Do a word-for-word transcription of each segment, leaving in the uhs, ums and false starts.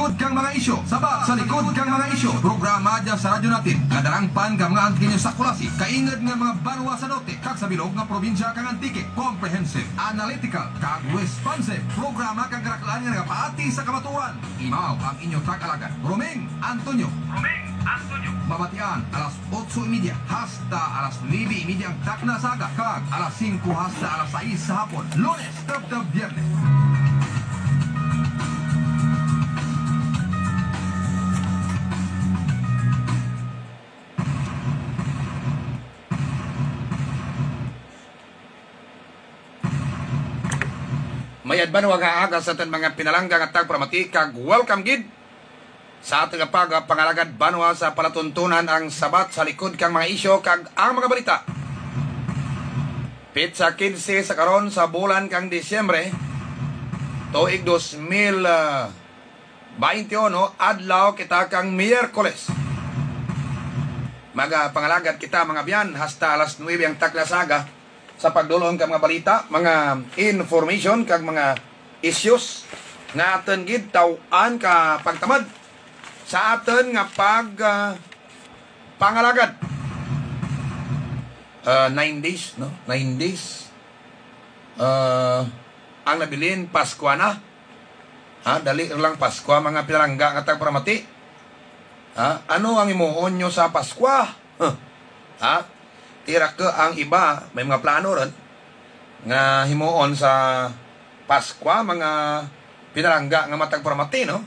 Likod kang mga isyu, sabat sa Likod kang mga isyu, programa dyan sa Radyo Natin, nga darangpan ka mga Antiqueño sa Culasi, kaingod nga mga banwa sa norte, kag sa bilog nga probinsya kang Antique. Comprehensive, analytical, kag responsive programa kang karaklaan nga nagapaati sa kamatuoran. Imaw ang inyo tag-alagad, Roming Antonio. Roming Antonio. Mabatian alas otso y media hasta alas nuebe y media ang takna sa aga, kag alas singko hasta alas sais sa hapon, Lunes tubtob Biyernes. Mayad banwa nga aga sa aton mga pinalangga nga tagparamati, kag welcome gid sa aton nga pag-, pangalagad banwa sa palatuntunan, ang Sabat sa Likod kang mga Isyu kag ang mga balita. Petsa kinse sa karon sa bulan kang Disyembre, tuig dos mil, ah, baynte uno, adlaw kita kang Miyerkules. Magapangalagad kita, mga abyan, hasta alas nuebe ang takna sa aga sa pagdul-ong ka mga balita, mga information, kag mga issues nga aton gid taw-an ka pagtamad sa aton nga pag, ah, pangalagad. Ah, nine days, no? Nine days. Ah, ang nabilin, Paskwa na. Ha, dali ra lang Paskwa, mga pinalangga nga tagparamati. Ha, ano ang himuon nyo sa Paskwa? Huh. Ha? Tira ka ang iba, may mga plano ron nga himuon sa Paskwa, mga pinalangga nga matagparamati, no?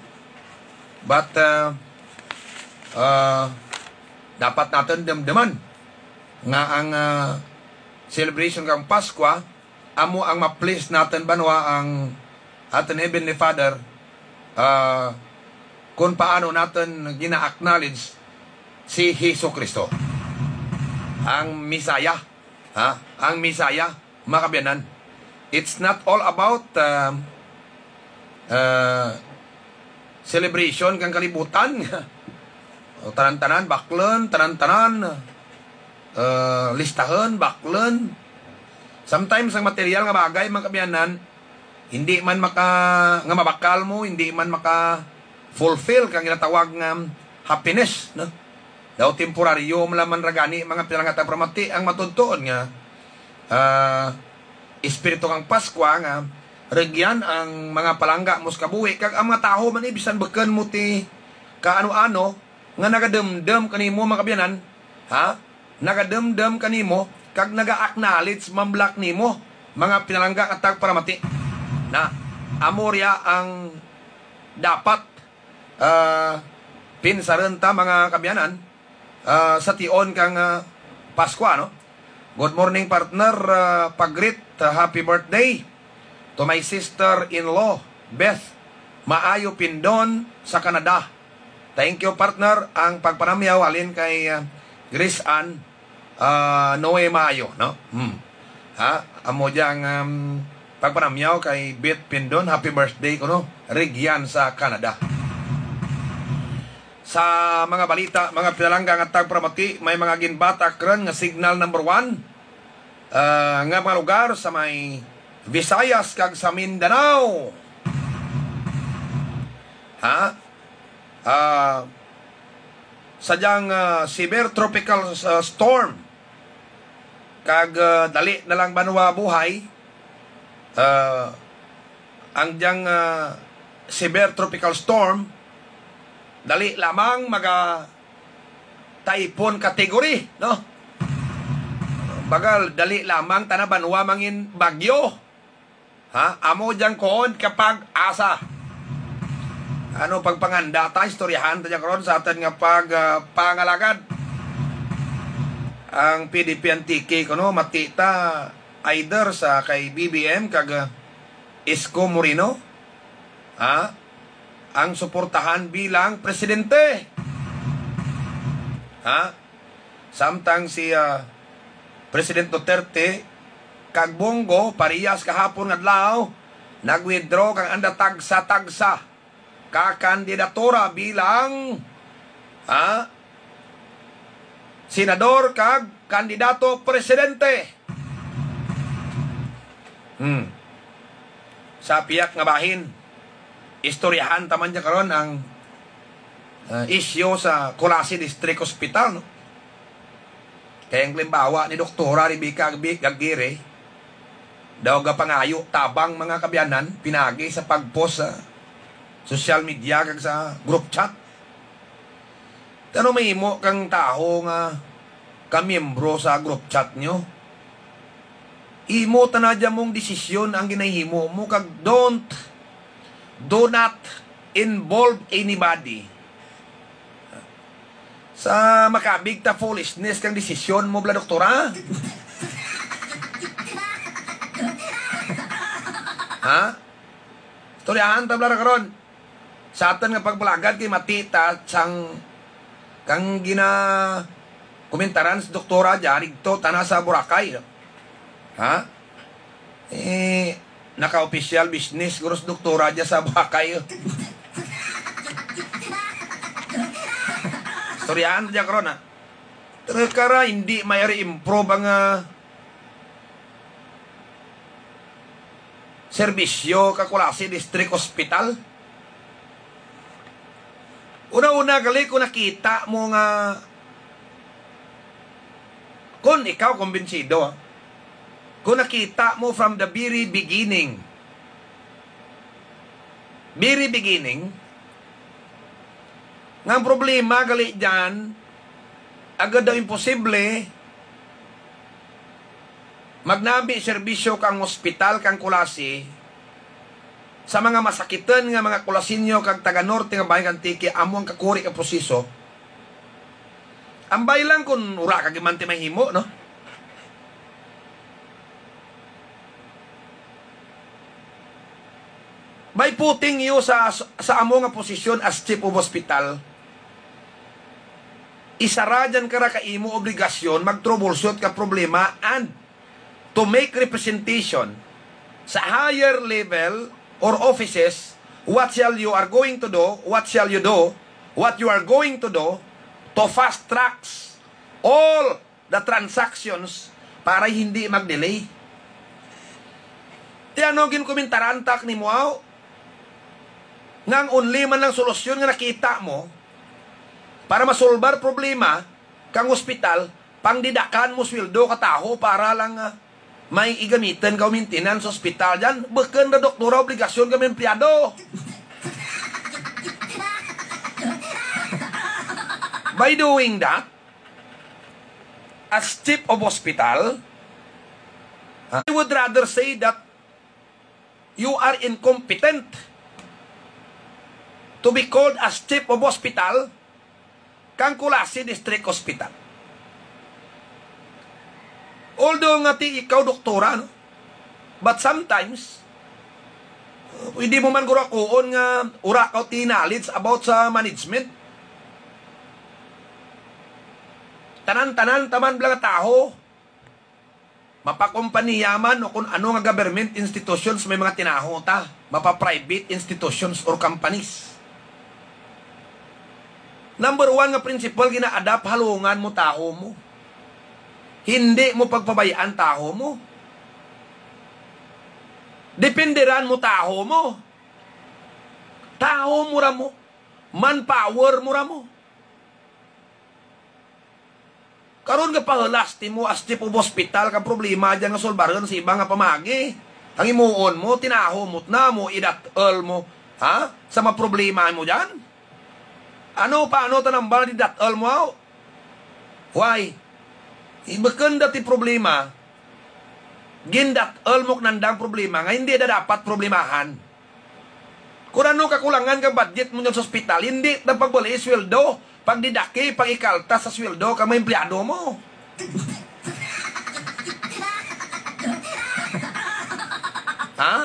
But, uh, uh, dapat naton damdaman nga ang, uh, celebration kang Paskwa amo ang ma-please naton banwa ang aton Heavenly Father, ah, kung paano naton gina-acknowledge si Jesu-Cristo, ang Messiah, ha? Ang Messiah, mga kaabyanan. It's not all about, ah, ah, celebration kang kalibutan. O, tanan-tanan, baklon, tanan-tanan, ah, listahon, baklon. Sometimes, ang material nga bagay, mga kaabyanan, hindi man maka-, nga mabakal mo, hindi man maka-fulfill kang ginatawag nga happiness, no? Daw temporaryo man lamang ra gani, mga pinalangga tagparamati, ang matuod-tuod nga, ah, espiritu kang Paskwa nga rugyan ang mga palangga mo sa kabuhi, kag ang mga tawo man, eh, bisan bukon mo ti kaano-ano nga nagadumdum kanimo, mga kaabyanan, ha? Nagadumdum kanimo kag naga-acknowledge man bala nimo, mga pinalangga nga tagparamati. Na, amo riya ang dapat, ah, pinsaron ta, mga kaabyanan, ah, sa tion kang, ah, Paskwa, no? Good morning, partner, ah, pag-greet, ah, happy birthday to my sister-in-law, Beth Maayo Pindon, sa Canada. Thank you, partner. Ang pagpanamyaw halin kay, ah, Grace Ann, ah, Noe Maayo, no? Hmm. Ha? Amo dya ang, um, pagpanamyaw kay Beth Pindon. Happy birthday kuno, rugyan sa Canada. Sa mga balita, mga pinalangga nga tagparamati, may mga ginbatak ron nga signal number one, ah, nga mga lugar sa may Visayas kag sa Mindanao. Ha? Ah, sa dyang, ah, severe tropical, ah, storm, kag, ah, dali na lang banwa buhay, ah, ang dyang, ah, severe tropical storm, dali lamang maga typhoon category, no? Bagal, dali lamang tanan banwa mangin bagyo. Ha? Amo dyang kuon ka pag-asa. Ano, pagpanganda ta, istoryahan ta dyan karon sa aton nga pag, ah, pangalagad. Ang P D P Antique, kuno, mati ta either sa kay B B M kag, ah, Isko Moreno, ha? Ang suportahan bilang presidente. Ha? Samtang si, ah, President Duterte kag Bongo, parehas kahapon nga adlaw, nag-withdraw kang anda tagsa-tagsa ka kandidatura bilang, ha, senador kag kandidato presidente. Hmm. Sa pihak nga bahin, istoryahan ta man dyan karon ang, ah, isyu sa Culasi District Hospital, no? Kay ang halimbawa ni Doktora Rebecca Agbi-, Aguirre, daw gapangayo tabang mga kaabyanan, pinagi sa pag-post sa social media kag sa group chat. Ano mahimo kang tawo nga kamiyembro sa group chat nyo? Imo ta na dyan mong desisyon ang ginahimo mo, kag don't, do not involve anybody sa makabig ta foolishness kang desisyon mo, bla, doktora. Ha? Istoryahan ta, bla, ra karon. Sa aton nga pagpalagad kay mati ta sang kang gina-, komentaran sa doktora dya, rigto ta na sa Boracay. Ha? Eh, naka-official business, guro, sa doktora dya sa Boracay. Istoryahan dya karon, ha? Pero kara, hindi may ari improve ang, ah, serbisyo ka Culasi District Hospital. Una-una, gali, kung nakita mo nga, kung ikaw kumbinsido, ah, kung nakita mo from the very beginning, very beginning, nga ang problema gali dyan, agad daw imposible magnami serbisyo kang ospital kang Culasi sa mga masakiton nga mga Culaseño kag taga-norte nga bahin kang Antique, amo ang kakuri ka proseso. Ambay lang kung wala ka gid man ti mahimo, no? By putting you sa, sa amo nga posisyon as chief of hospital, isa ra dyan kara ka imo obligasyon mag-troubleshoot ka problema and to make representation sa higher level or offices, what shall you are going to do, what shall you do, what you are going to do to fast tracks all the transactions para hindi mag-delay. Ti ano, ginkomentaran ta nimo, aw? Nga ang only man lang solusyon nga nakita mo para masolbar problema kang ospital, pangdidakan mo sweldo ka tawo para lang, ah, may igamitan ka o maintenance sa ospital dyan. Bukon ra doktora obligasyon ka mga empleyado. By doing that, as chief of hospital, I would rather say that you are incompetent to be called as chief of hospital kang Culasi District Hospital. Although nga ti ikaw doktora, no? But sometimes, uh, pwede mo man gurakuon nga ura ka ti knowledge about sa management. Tanan-tanan ta man bala nga tawo, mapakompaniya man o kung ano nga government institutions may mga tinawo ta, mapa-private institutions or companies. Number one nga principle, gina-adapt, halungan mo tawo mo. Hindi mo pagpabay-an tawo mo. Dependeran mo tawo mo. Tawo mo ra mo. Manpower mo ra mo. Karon nga pahulas ti mo as chief of hospital kang problema dyan nga solbaron sa iba nga pamagi. Ang imuon mo, tinawo mo na mo, idat-el mo, ha? Sa mga problema mo dyan? Ano, paano ta nambal di dat-el mo, aw? Why? Ibukon dati problema, gindat-el mo nandang problema nga hindi na dapat problemahan. Kung ano kakulangan nga budget mo sa ospital, hindi na pagbali sweldo, pagdidaki, pag-ikalta sa sweldo ka mga empleyado mo. Ha?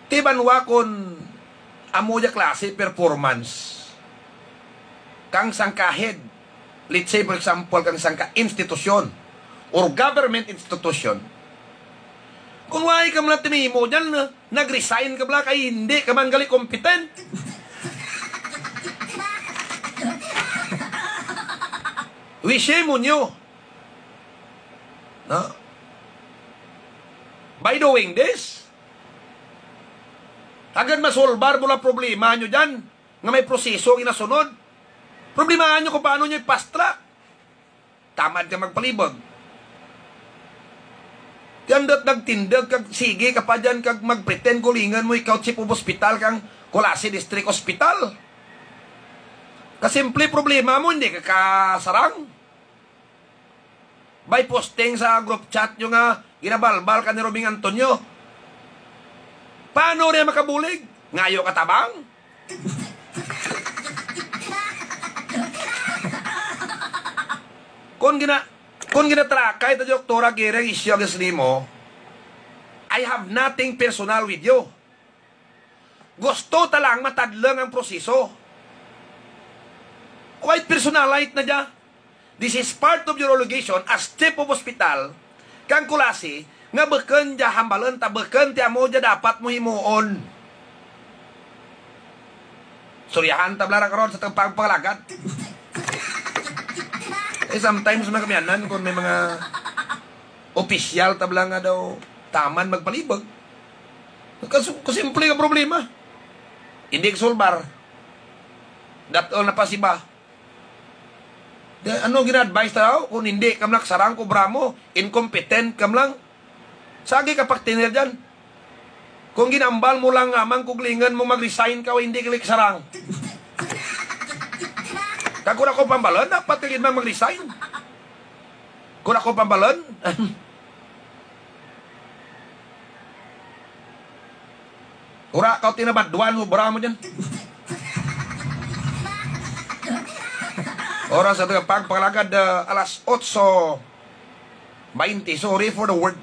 Ti banwa kon amo ya klase performance kang sangka head, let's say, for example, kang sangka institusyon or government institution, kung wala ka man timimo dyan, na, nag-resign ka bala kay hindi ka man gali competent. We shame on you. No? By doing this, Agad masolbar mo lang problema nyo dyan, nga may proseso ang inasunod. Problemahan nyo kung paano nyo i-fast track. Tamad ka magpalibog. Yan dat nagtindog kag sige ka pa dyan kag mag-pretend gulingan mo ikaw chief of hospital kang Culasi District Hospital. Kasimple problema mo, hindi ka kasarang. May posting sa group chat nyo nga ginabalbal ka ni Robing Antonio. Paano niya makabulig? Ngayo ka tabang? Kung gina-, kung ginatrakay ta, Doktora Gere, ang isyu against nimo, I have nothing personal with you. Gusto ta lang matadlong ang proseso. Why personalite na dya? This is part of your obligation as chief of hospital kang Culasi nga bukon dya hambalon ta, bukon ti amo dya dapat mo himuon. Suryahan ta bala ra karon sa tagpagpangalagad. Eh, sometimes, mga kamianan, kung may mga opisyal ta bala nga daw tamad magpalibog, kasu-, kasimple nga problema. Hindi kasulbar. That all na pasiba. Di, ano gina-advise ta daw? Kung hindi kam lang sarang, kobra mo, incompetent kam lang. Sagi ka, partner, dyan. Kung ginambal mo lang nga man, kuglingan mo, mag-resign ka o hindi ka sarang. Kag kung ako pambalon, dapat ka gid man mag-resign. Kung ako pambalon, ura ka, tinabadwan mo, bra mo dyan. Oras sa pagpangalagad, ah, alas otso baynte. Sorry for the word.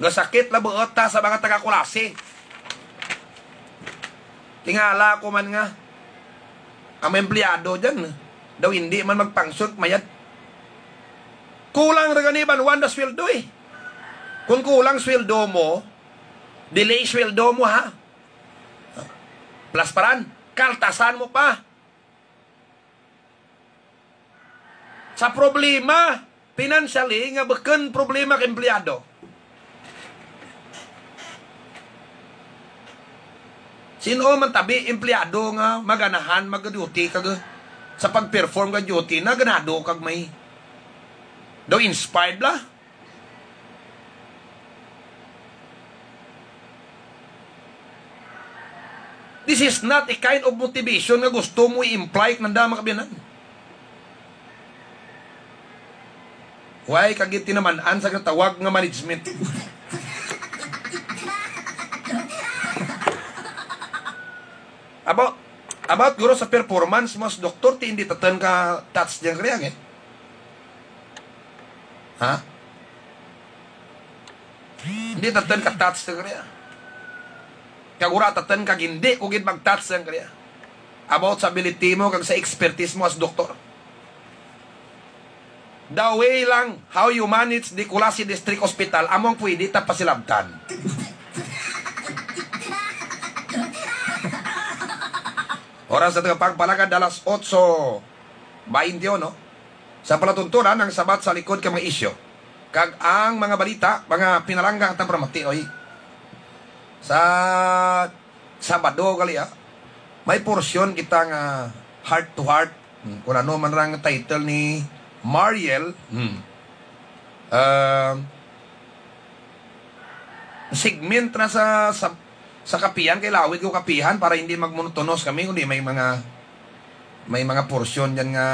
Nga sakit na buot ta sa mga taga-Culasi. Tingala ko man nga, ang mga empleyado dyan, daw hindi man magpangsyon, mayad. Kulang ra gani, banwan na sweldo eh. Kung kulang sweldo mo, delay sweldo mo, ha? Plus paran, kaltasan mo pa. Sa problema, financially, nga bukon problema ka empleyado. Sin-o man tabi empleyado nga maganahan mag-duty kag sa pag-perform ka duty na ganado kag may daw inspired bla? This is not a kind of motivation nga gusto mo i-imply kananda, mga kaabyanan. Why ka gid tinaman-an sa gatawag nga management? About, about guro sa performance mo as doktor, ti hindi tatan ka touch dyan kaya, eh. Ha? Hindi tatan ka touch dyan kaya. Kag ura tatan ka hindi ko gid mag-touch dyan kaya. About sa ability mo kag sa expertise mo as doktor. The way lang how you manage the Culasi District Hospital, among pwede ta pasilabtan. Oras sa tagapagpalagad, alas otso baynte uno. Sa palatuntunan, ang sabat sa likod ka mga isyu kag ang mga balita, mga pinalangga ta pramati, oy. Sa Sabado gali, ah, may porsyon kita nga heart to heart. Hmm, kung ano man ra ang title ni Mariel, hmm. Um, segment na sa, sa, sa kapihan, kay lawig ko kapihan para hindi magmonotonos kami, kundi may mga, may mga porsyon dyan nga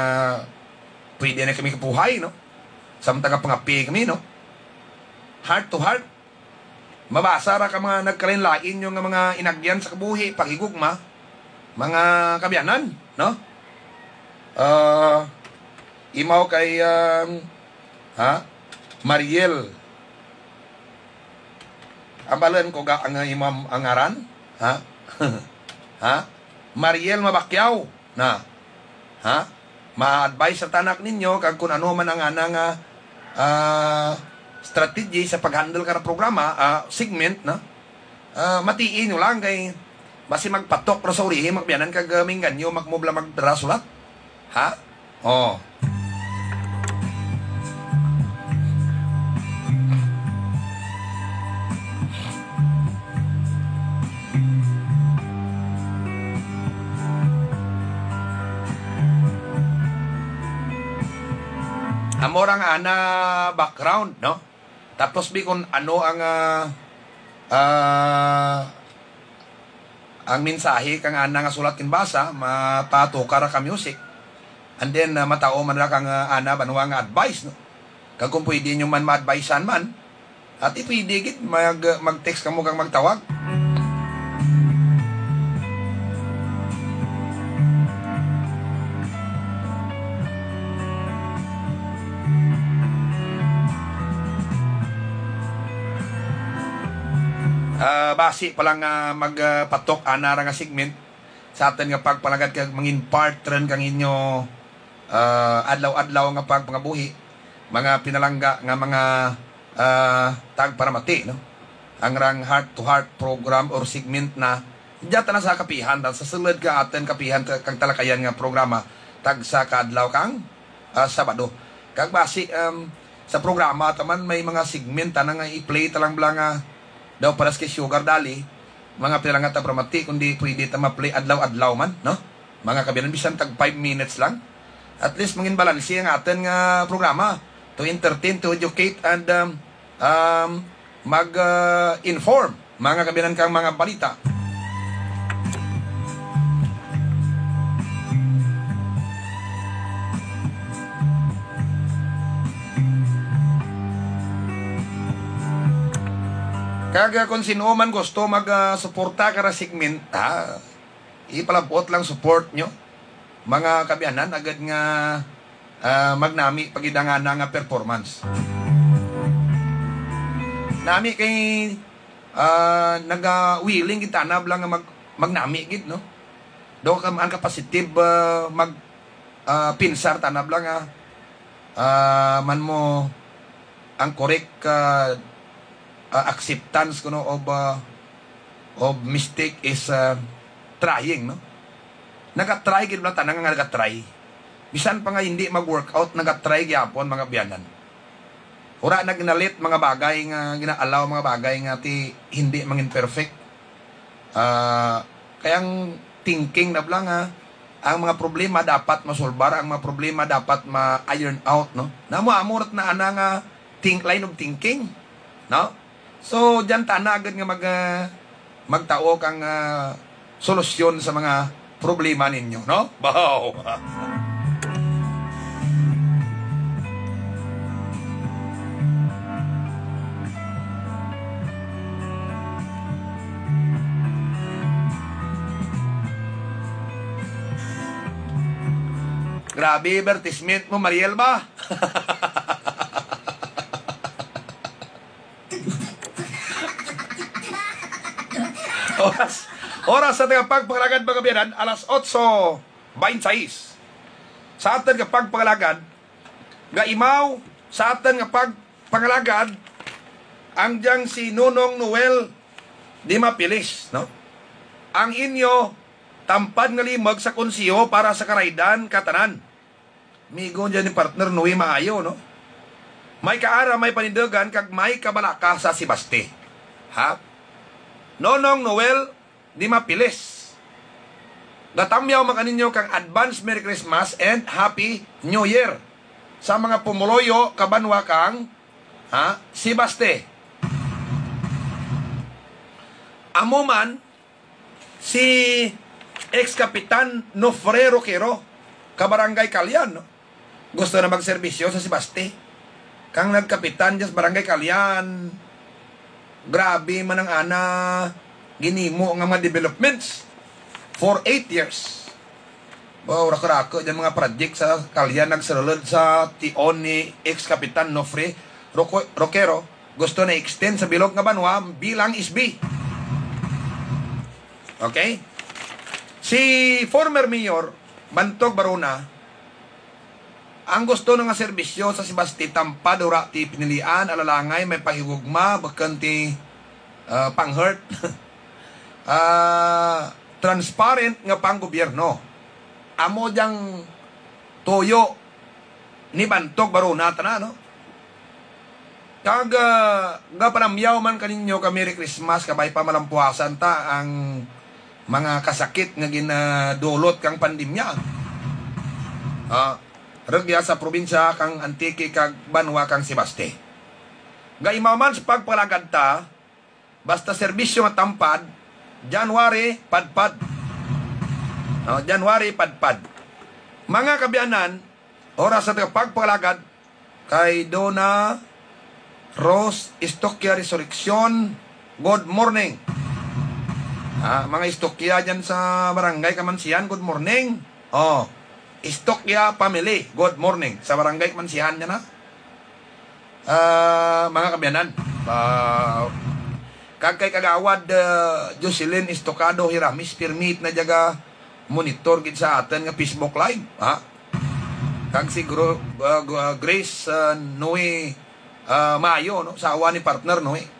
pwede na kami kapuhay, no? Samtang nga pangapi kami, no? Heart to heart. Mabasa ra ka mga nagkalain-lain nyo nga mga inagyan sa kabuhi, paghigugma, mga kaabyanan, no? Ah, imaw kay, um, ha? Mariel. Ambalan ko ga ang imam ang ngaran? Ha? Ha? Mariel Mabakyaw. Na. Ha? Ma-advise sa tanak ninyo kag kung ano man ang ana nga, ah, strategy sa pag-handle ka ng programa, ah, segment, na. Ah, matiin nyo lang kay basi magpatok ra sa urihi, magbiyanan kag, ah, mingganyo, magmubla magdarasulat. Ha? Oh. Amo ra nga ana background, no? Tapos bi kung ano ang, ah, ah, ang mensahe kang ana nga sulat kin basa, mapatukar ra ka music. And then, ah, matao man ra kang, ah, ana banwa nga advice, no? Kag kung pwede nyo man ma-advisean man, at pwede gid mag, mag-text kamo kag magtawag. Ah, basi pa lang nga magpatok ana ra nga segment sa aton nga pagpalagad kag mangin part rin kang inyo, ah, adlaw-adlaw nga pagpangabuhi, mga pinalangga nga mga, ah, tagparamati, no? Ang rang heart to heart program or segment na diyata na sa kapihan, sa sulod ka aton kapihan ta-, kag talakayan nga programa, tagsa ka adlaw kang, ah, Sabado. Kag basi, um, sa programa ta man may mga segment ta na nga i-play ta lang bala nga daw para sa kay Sugar Daddy, mga pila nga ta pramati, kundi pwede ta ma-play adlaw-adlaw man, no? Mga kabiyanan, bisan tag five minutes lang. At least, mangin balanse ang aton nga programa to entertain, to educate, and, um, um, mag, uh, inform, mga kabiyanan, kang mga balita. Kag, uh, kung sino man gusto mag, uh, suporta kara segment, ha, ipalabot lang support nyo, mga kabiyanan, agad nga, ah, magnami pagidangana nga performance. Nami kay, ah, naga-willing gid tanab lang nga mag-, magnami gid, no? Do ka man ka positive, ah, mag, ah, pinsar tanab lang nga, ah, man mo ang correct, ah, ah, acceptance kuno of, ah, of mistake is, ah, trying, no? Nagatry gid bala tanan nga nagatry. Bisan pa nga hindi mag-workout, nagatry gyapon, mga biyanan. Wala na ginalit mga bagay nga gina-allow, mga bagay nga ti hindi mangin perfect. Ah, kaya ang thinking na bala nga ang mga problema dapat masolbar, ang mga problema dapat ma-iron out, no? Namo amo rat na ana nga think, line of thinking, no? So, diyan tana agad nga mag, ah, magtao kang, ah, solusyon sa mga problema ninyo, no? Bahaw. Grabe, advertisement mo, Mariel, ba? Oras, oras sa aton nga pagpangalagad, mga biyanan, alas otso baynte sais. Sa aton nga pagpangalagad, gaimaw sa aton nga pagpangalagad, ang diyang si Nonong Noel Dimapilis, no? Ang inyo tampad nga limag sa konseho para sa karaydan katanan. Migo niya ni partner Noe maayo, no? May kaara, may panindugan, kag may kabalaka sa Sebaste. Ha? Nonong Noel Dimapilis. Gatamyaw man kaninyo kang advance Merry Christmas and Happy New Year sa mga pumuluyo kabanwa kang, ha, Sebaste. Amo man, si ex-kapitan Nofre Roquero, ka Barangay Calian, no? Gusto na magserbisyo sa Sebaste. Kang nagkapitan dyan sa Barangay Calian, grabe man ang ana ginimo nga mga developments for eight years. Wow, rako-rako dyan mga project sa Calian nagsulod sa tion ni ex-kapitan Nofre Roque-, Roquero. Gusto na extend sa bilog nga banwa bilang S B. Okay? Si former Mayor Bantog Barona, ang gusto na nga serbisyo sa Sebaste tampad, wala ti pinilian, alalangay, may pahigugma, bukon ti, ah, pang-hurt. Ah, transparent nga panggobyerno. Amo diyang tuyo ni Bantog Barona tana, no? Kag, ah, gapanamyaw man kaninyo ka Merry Christmas, kabay pa malampuasan ta ang mga kasakit nga ginadulot kang pandemya. Ah, rugya sa probinsya kang Antique kag banwa kang Sebaste. Gaimaw man sa pagpalagad ta, basta serbisyo nga tampad, January padpad. No, January padpad. Mga kaabyanan, oras sa pagpalagad kay Dona Rose Istokya Resurreccion. Good morning. Ah, mga Istokya dyan sa barangay Kamansian, good morning. Oh, Istokya family, good morning. Sa barangay Kamansian dyan, ha? Ah, mga kaabyanan, ah, kag kay Kagawad, ah, Jocelyn Estocado Hiramis, pirmi na dyan ga monitor gid sa aton nga Facebook Live, ha? Kag si Gro-, ah, Gu-, ah, Grace, ah, Noe, ah, Mayo, no? Sawa ni partner Noe.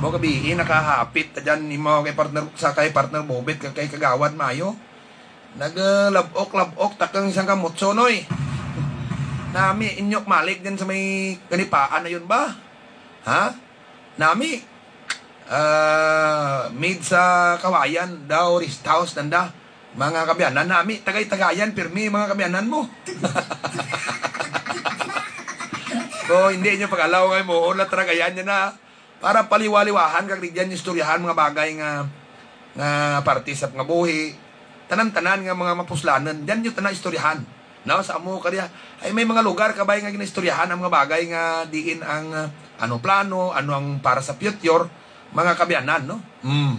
Mo gabi, nakahapit ta dyan nimo kay partner, sa kay partner Bobet, kag kay Kagawad Mayo. Nag, ah, labok-labok, takang isang kamutso, Noy. Nami, inyok malik din sa may kanipaan na yun ba? Ha? Nami, ah, mid sa Kawayan daw, rest house nanda. Mga kaabyanan nami, tagay-tagayan, pirmi, mga kaabyanan mo. So, hindi nyo pag-alaw nga mo, wala taragayan nyo na. Para paliwaliwahan kag digyan nyo istoryahan mga bagay nga, nga parte sa pangabuhi. Tanan-tanan nga mga mapuslanan, dyan nyo tanan istoryahan. No, sa amo kaya, ay may mga lugar kabay nga ginaistoryahan ang mga bagay nga diin ang, ah, ano plano, ano ang para sa future, mga kaabyanan, no? Mm.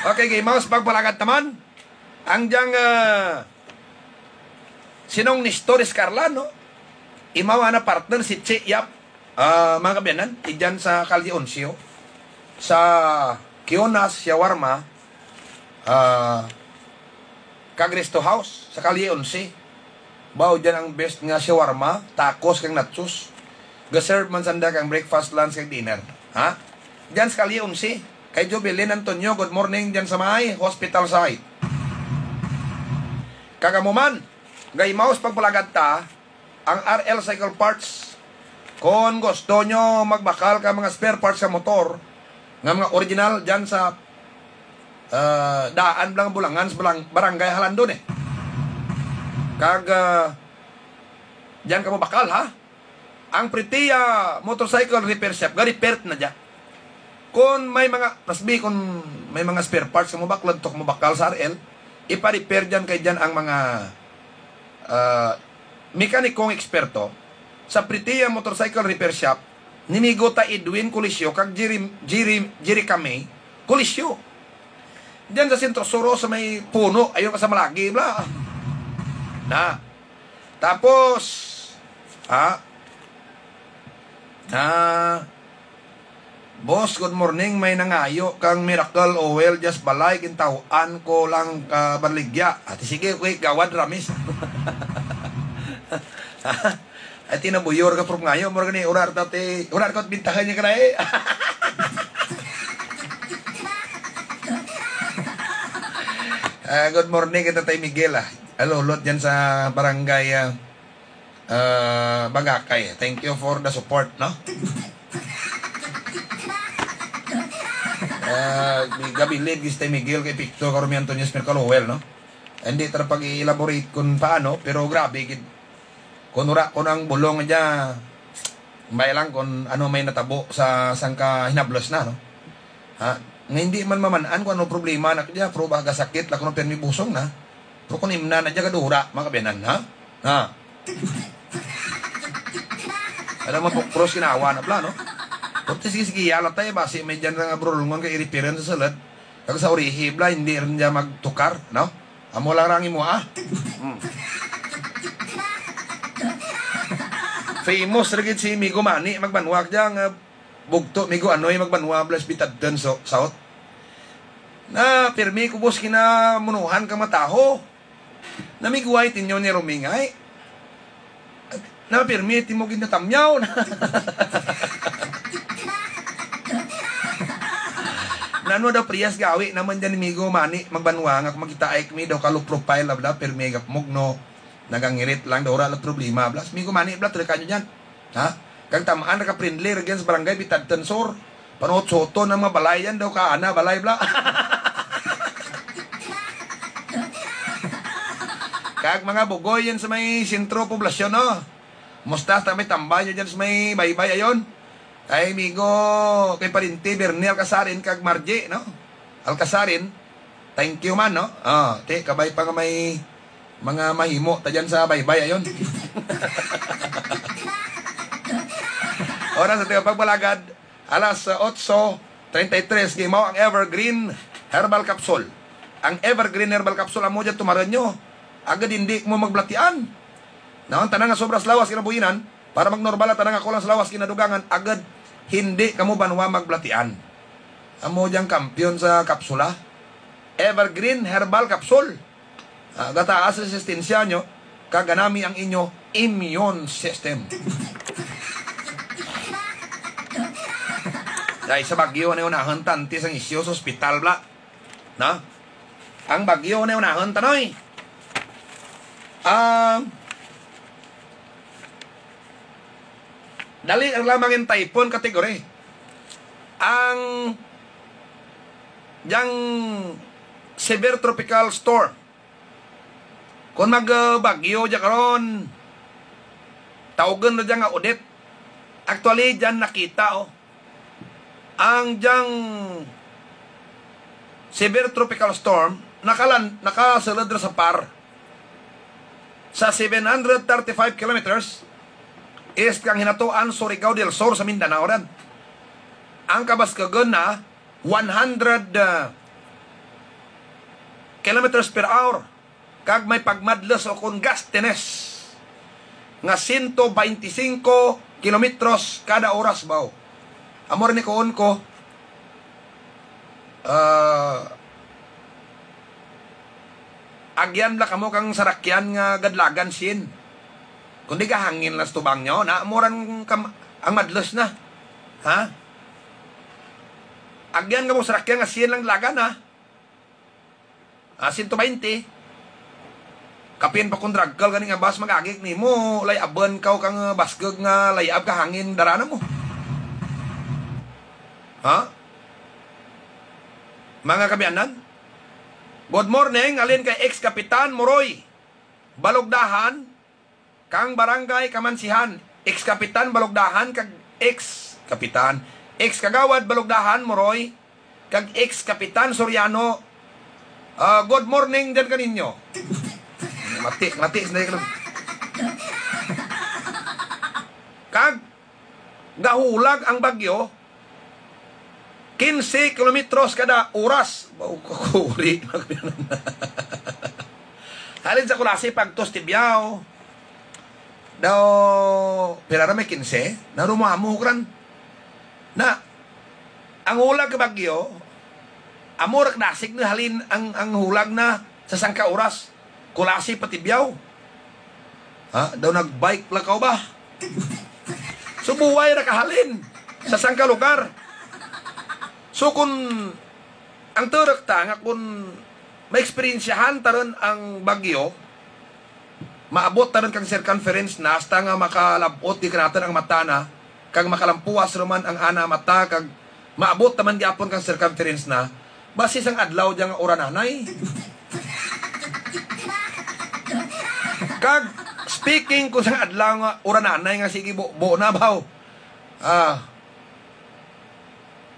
Okay, gaimaw sa pagpalagad ta man. Ang diyang, ah, sinong Nestor Escarla, no? Imaw ana partner si Che Yap. Ah, mga kaabyanan, idyan sa Kalye Onse, oh. Sa Kionas Shawarma, ah, kag Resto House sa Kalye Onse. Bao dyan ang best nga shawarma, tacos, kag nachos. Ga-serve man sanda kang breakfast, lunch, kag dinner. Ha? Dyan sa Kalye Onse. Kay Jovelyn Antonio, good morning dyan sa may hospital site. Kag amo man, gaimaw sa pagpalagad ta, ang R L Cycle Parts. Kung gusto nyo magbakal ka mga spare parts sa motor, nga mga original dyan sa, ah, daan lang Bulangan sa Balang-, Barangay Halandon eh. Kag, ah, dyan ka mabakal, ha? Ang Pritia Motorcycle Repair Shop, ga-repair na dyan. Kung may mga, pasbi, kung may mga spare parts nga mabakal, tok mabakal sa R L, ipa-repair dyan kay dyan ang mga, ah, mekanikong eksperto sa Pritia Motorcycle Repair Shop, ni Migo ta Edwin Colisio kag Jerry, Jerry, Jerry Camay Colisio. Diyan sa Centro Sur, sa may puno, ayun ka sa Malagi, bla. Na. Tapos, ha? Na. Boss, good morning. May nangayo kang miracle oil, just balay, gintaw-an ko lang ka baligya. Ati, sige, okay, gawad, Ramis. Ay, tinabuyor ka, Prof. Ngayo, mura gani, ura ta ti, ura ko bintahan niya ka na eh. Ah, good morning, kita tay Miguel, ah. Alulot dyan sa barangay, ah, ah, Bagakay. Thank you for the support, no? Ah, gabilib gis tay Miguel kay Victor Karumian Antonio Smirkalowel, no? Hindi ta pag-i-elaborate kung paano, pero grabe gid. Kung ura ko nang bulong dya, may lang kung ano may natabo sa sangka hinablos na, no? Ha? Nga hindi man maman-an kung ano problema na kaya, pero baga sakit lang kung pirmi busong na. Pero kung imna na dya kadura, mga kabiyanan, ha? Ha? Alam mo, pukros ginawa na pala, no? Pero sige, sige, yala tayo, basi may dyan nga brulungon kay iripiran sa salad. Kag sa urihi, bla, hindi rin dyan magtukar, no? Amo lang rang imo, ah. Mm. Famous ra gid si Migo Mani magbanwag dyan, nga bugto, Migo Anoy magbanwa, blas bitad dun so, saot. Na, pirmi ko, boss, kinamunuhan ka mataho. Namigway tinyo ni Rumingay. Na, pirmi timo ginatamyaw. Nano daw priyas gawi naman dyan ni Migo Mani magbanwa nga kung magkita ay kami daw ka low profile, bla, pirmi gapmog, no. Nagangirit lang daw, wala lang problema, bla. Migo Mani, bla, trika nyo dyan. Ha? Kag tamaan na ka friendly, ra gyan sa barangay, bitad tensor. Panuhot-suhoton ang mga balay yan daw, ka ana, balay, bla. Kag mga bugoy yan sa may sentro poblasyon, no? Musta sa may tambay nyo dyan sa may baybay ayon? Kay migo, kay parinti, Bernie Alcasarin kag Margie, no? Alcasarin, thank you man, no? Ah, ti, kabay pa nga may mga mahimo ta dyan sa baybay ayon. Oras sa tiyo pagbalagad, alas otso treinta y tres, gimaw ang Evergreen Herbal Capsule. Ang Evergreen Herbal Capsule, amo dyan tumaran nyo. Agad hindi mo magbatian. Naon tanan nga sobras lawas kinabuhinan, para magnormal ang tanan nga kulang sa lawas kinadugangan, agad hindi kamo banwa magbatian. Amo dyan kampiyon sa kapsula. Evergreen Herbal Capsule. Ah, gataas resistensya nyo, kag ganami ang inyo immune system. Dahil sa bagyo na unahon tanti sang isyu sa ospital, bla. No? Ang bagyo na unahon tanoy. Ah, dali ang lamang in typhoon category. Ang diyang severe tropical storm. Kung mag, uh, bagyo dya karon, tawgon na dya nga Odette. Actually, dyan nakita, oh. Ang dyang severe tropical storm, nakalan-, nakasulod ra sa par. Sa seven hundred thirty-five kilometers east kang Hinatuan, Surigao del Sur sa Mindanao ran. Ang kabaskugon na one hundred, uh, kilometers per hour, kag may pagmadlos o kon gustiness nga sento baynte singko kilometros kada oras, baw. Amo rin ni kuon ko, ah, agyan la kamo kang sarakyan nga gadlagan sin. Kundi gahangin lang sa tubang nyo, na amo ran kam-, ang madlos na. Ha? Agyan kamo sarakyan nga sin lang lagan, ha? Ah, sento baynte. Kapin pa kung dragkal gani nga bus mag-agi nimo, lay-aban kaw kang, ah, baskog nga lay-ab ka hangin darana mo. Ha? Mga kabianan, good morning, alin kay ex-kapitan Moroy Balugdahan, kang Barangay Kamansihan, ex-kapitan Balugdahan kag ex-kapitan, ex-kagawad Balugdahan Moroy, kag ex-kapitan Soriano. Ah, good morning dyan kaninyo. Mati, mati, sila yung Kag gahulag ang bagyo, quince kilometros kada oras. Baw, kakuri. Halin sa Culasi, pagtos Tibiao. Daw, pila ra may quince? Narumamuhok ran. Na, ang hulag ka bagyo, amo ra kadasig na halin ang, ang hulag na sa sangka oras. Culasi pa Tibiao. Ha? Daw nag-bike lang ka ba? Subuway ra kahalin sa sangka lugar. So, kung ang turok ta nga kung maeksperiensyahan ta ron ang bagyo, maabot ta ron kang circumference na hasta nga makalab-ot di kanaton ang mata na, kag makalampuas ra man ang ana mata, kag maabot naman gyapon kang circumference na, basi sang adlaw diya nga urananay. Kag, speaking ko sang adlaw nga urananay nga sige bubo na baw. Ah,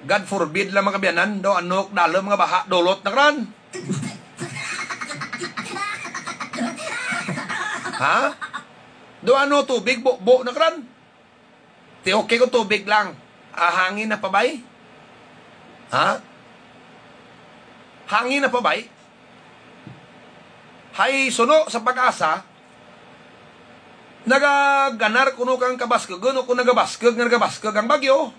God forbid lang, mga kabiyanan, daw ano, dalom nga baha, dulot na kran. Ha? Daw ano, tubig, bubo na kran. Ti okay ko tubig lang. Ah, hangin na pa bay? Ha? Hangin na pa bay? Hay suno sa pag-asa, nagaganar kuno kang kabaskog, o kung nagabaskog nga nagabaskog ang bagyo.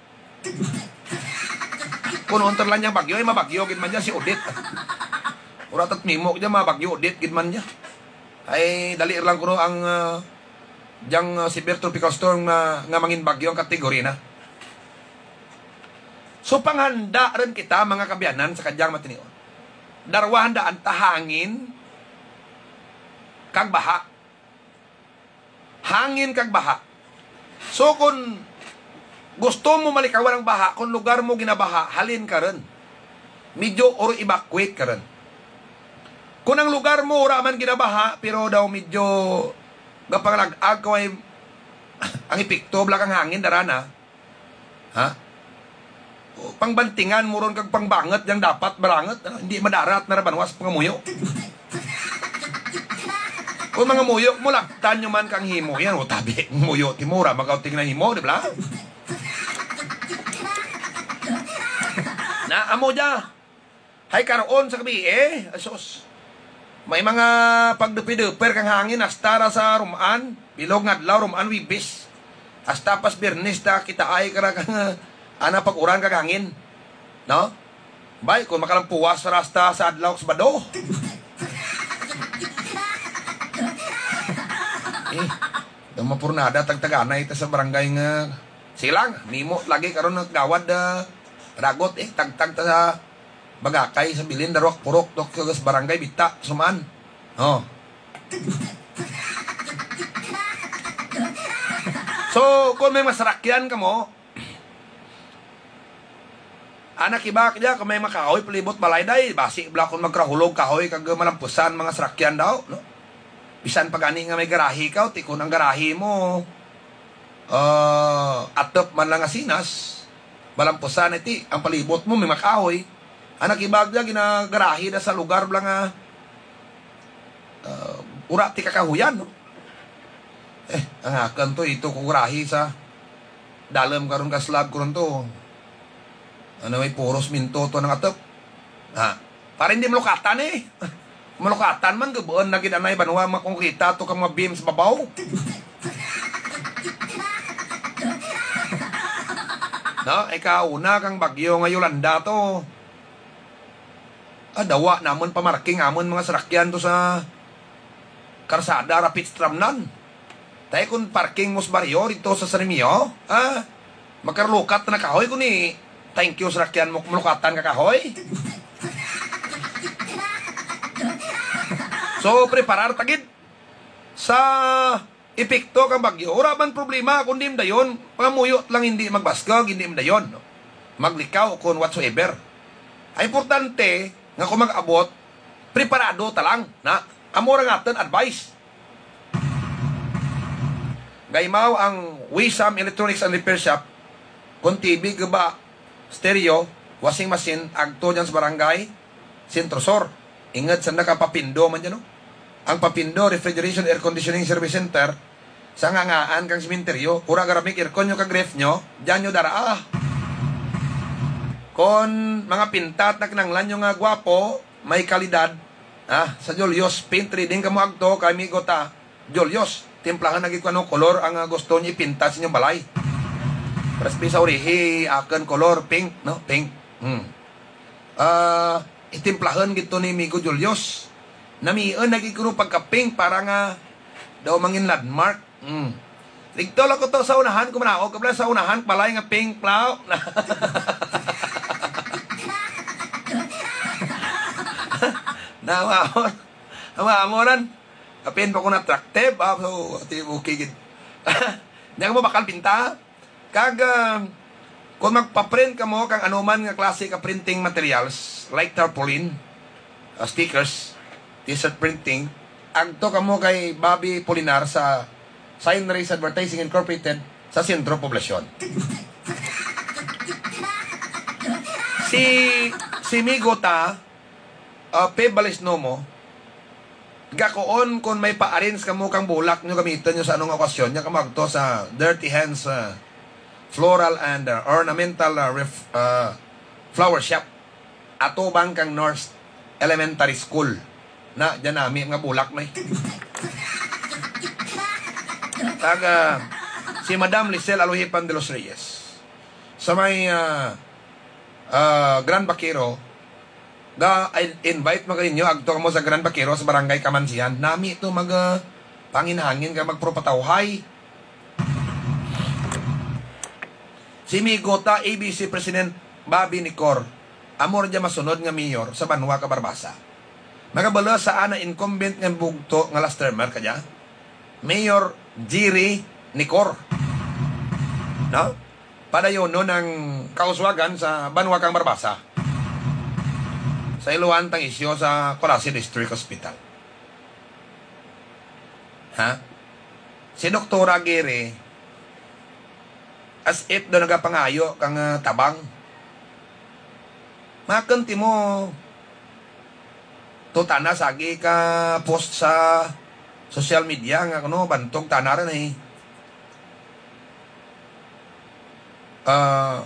Kung unter lang niyang bagyo, ay mabagyo gid man niya si Odette. Ura tat mimo niya, mabagyo Odette gid man niya. Ay, dali lang kuno ang, ah, diyang, ah, severe tropical storm nga, nga mangin bagyo ang kategorya na. So, panghanda rin kita, mga kabiyanan, sa kadyang matinion. Darwa handaan ta hangin kag baha. Hangin kag baha. So, kung gusto mo malikawan ang baha, kung lugar mo ginabaha, halin ka rin. Medyo or evacuate ka rin. Kung ang lugar mo wala man ginabaha, pero daw medyo gapangalag-ag ko ay ang epekto bala kang hangin dara na. Ha? O, pangbantingan mo ron kag pangbangat yang dapat barangat, ano? Hindi madarat na rabanwas pangamuyo. Kung mga muyo mo, laktan nyo man kang himo yan. O tabi, muyo, timura, magkauting na himo, di ba? Na, amo dya. Hay karon sa gabi, eh. Asus. May mga pagdupi-duper kang hangin hasta ra sa Rumaan, bilog nga adlaw, Rumaan, Wibis. Hasta pas Biyernes ta kita ay kara kang, ah, ana pag-uran kag hangin. No? Bay, kung makalampuwas ra hasta sa adlaw sa Sabado. Eh, daw mapurnada tagtaganay ta sa barangay nga silang, mimo lagi karon nga gawad, ah, ragot, eh, tagtag ta sa Bagakay sa bilin, Daruak Purok, Tokyo, sa Barangay Bita, Suman. Oh. So, kung may masarakyan kamo, anak iba kaya kung may makahoy palibot balay day, basi bala kung magkarahulog kahoy kag malampusan mga sarakyan daw, no? Bisan pa gani nga may garahe ka, ti kung ang garahe mo, ah, atop man lang nga sinas, malampusan iti, ang palibot mo may makahoy. Anak iba kaya ginagarahe na sa lugar bala nga ah, ura ti kakahuyan, no? Eh, ang akan to, ito ko grahi sa dalem karon ka slab ko ron to. Ano, may puros minto to nang atop. Ha? Para hindi malukatan eh. Malukatan man, gabuon na gid anay banwa makungkita to ka mga beams babaw. No, ikaw una kang bagyo nga Yolanda to. Ah, dawa namon pamarking amon mga sarakyan to sa karsada, rapit sa tramnan. Tay kun parking mo sa baryo dito sa San Remigio, ah, magkarlukat na kahoy ko ni, thank you, sarakyan mo, malukatan ka kahoy. So, preparar ta gid sa epekto kang bagyo. Wala man problema kung di dayon, pangamuyo lang hindi magbaskog, hindi dayon, no? Maglikaw kung whatsoever. Ang importante nga kung mag-abot, preparado ta lang, na. Amo ra nga aton advice. Gaimaw ang Wisam Electronics and Repair Shop, kung T V, guba, stereo, washing machine, agto dyan sa barangay, Centro Sur. Inged sa nakapapindo man dyan, no? Ang Papindo Refrigeration Air Conditioning Service Center, sa ngangaan kang sementeryo, ura garamik aircon nyo kag ref nyo, dyan nyo dara. Ah. Kon mga pintat na kinanglan nyo nga gwapo, may kalidad, ah, sa Julius Paint Trading kamo agto kay amigo ta, Julius, timplahan lagi ko ano kolor ang, ah, gusto niyo ipinta sa inyong balay. Pero sa urihi, akin kolor pink, no? Pink. Hmm. Ah, itimplahon gid to ni Migo Julius. Namion lagi kuno pagka-pink para nga daw mangin landmark. Hmm. Ligto lang ko to sa unahan, kumanaog ka pala sa unahan, balay nga pink, plaw. Nawa mo. Nawa mo ran. Apin pa ko na attractive, ah, so, ati, okay gid. Nya mo bakal pinta. Kag, ah, kung magpa-print kamo kang anuman nga klase ka printing materials, like tarpaulin, ah, stickers, t-shirt printing, agto kamo kay Bobby Polinar sa Signrays Advertising Incorporated sa Sentro Poblacion. Si, si Migo ta, ah, Peb Balisnomo, gakuon kon may pa-arrange kamo kang bulak nyo, gamiton nyo sa anong okasyon, nya kamo agto sa Dirty Hands, ah, Floral and, ah, Ornamental, ah, Ref-, ah, Flower Shop, atubang kang North Elementary School. Na, dyan nami mga bulak na eh. Taga, si Madam Lisel Alohipan de los Reyes. Sa may, ah, ah, Grand Vaquero, ga, I invite mo kaninyo, agto mo sa Grand Vaquero, sa Barangay Kamansian. Nami to mag, ah, panginhangin ka magpropatawhay. Si Migo ta, A B C President Bobby Nicor, amo ra dya masunod nga mayor sa banwa ka Barbaza. Magabalo sa ana incumbent nga bugto nga last termer ka dya, Mayor Jerry Nicor. No? Padayonon ang kauswagan sa banwa kang Barbaza. Sa iluhan tang isyu sa Culasi District Hospital. Ha? Si Doktora Giri, as if daw nagapangayo kang, ah, tabang. Makon ti mo tutana sagi ka post sa social media nga kuno bantog tana rin eh. Ah,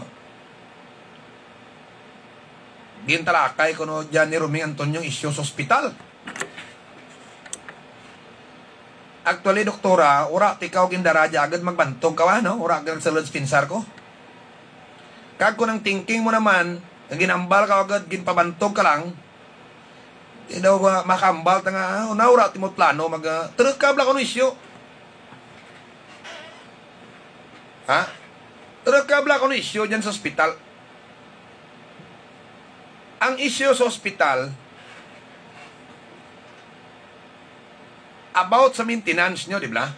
gintalakay kuno dyan ni Roming Antonio isyu sa ospital. Actually, doktora, ura ti ikaw gindara dya agad magbantog ka, wa, no? Ura agad sa lods pinsar ko. Kag kung ang thinking mo naman, nga ginambal ka agad, ginpabantog ka lang, di daw ba makambal ta nga, ah, una, ura ti mo plano, mag, ah, turukab lang kuno isyu. Ha? Turukab lang kuno isyu dyan sa ospital. Ang isyu sa ospital, about sa maintenance nyo, di ba?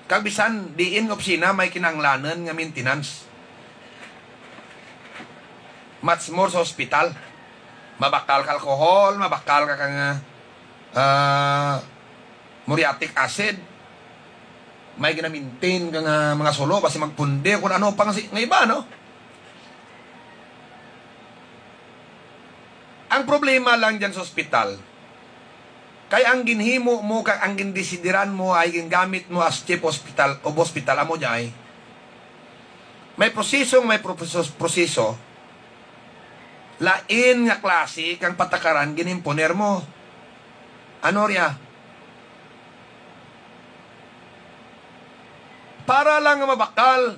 Kag bisan diin nga opisina may kinahanglanan nga maintenance. Much more sa ospital. Mabakal ka alcohol, mabakal ka kang, ah, muriatic acid. May ginamintin ka nga mga sulo, basi magpundi, kung ano pa nga si-, nga iba, no? Ang problema lang dyan sa ospital, kay ang ginhimo mo kag ang gindesidiran mo ay gingamit mo as chief hospital o hospital amo dyan ay may proseso, may proseso, proseso, lain nga klase kang patakaran ginimponer mo. Ano riya? Para lang nga mabakal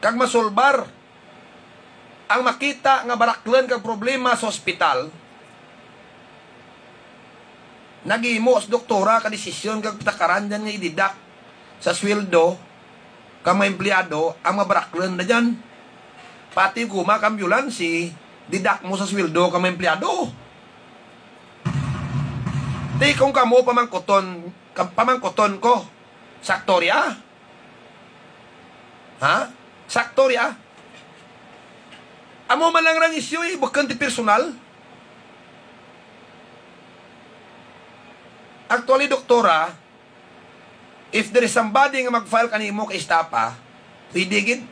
kag masulbar ang makita nga baraklan kag problema sa ospital, naghimo sa doktora ka desisyon kag patakaran dyan nga ididak sa sweldo kang mga empleyado ang mabaraklan na dyan. Pati guma ka ambulansi, didak mo sa sweldo kang mga empleyado. Di kung kamo pamangkuton, ka-, pamangkuton ko, sakto riya? Ha? Sakto riya? Amo man lang rang isyu, eh, bukon ti personal. Actually, doktora, if there is somebody nga mag-file kanimo ka estapa, pwede gid.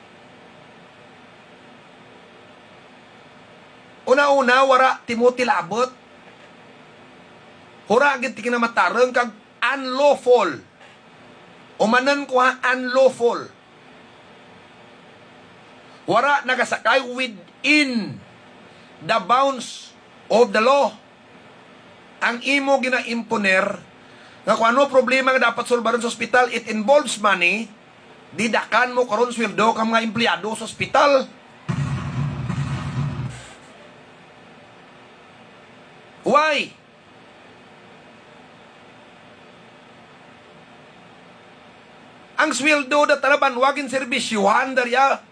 Una-una, wara ti mo tilabot. Wara gid ti kinamatarong kag unlawful. Umanan ko ha, unlawful. Wara nagasakay within the bounds of the law. Ang imo ginaimponer nga kung ano problema nga dapat sulbaron sa ospital, it involves money, didakan mo karon sweldo ka mga empleyado sa ospital. Why? Ang sweldo da tara banwa ginserbisyuhan da riya.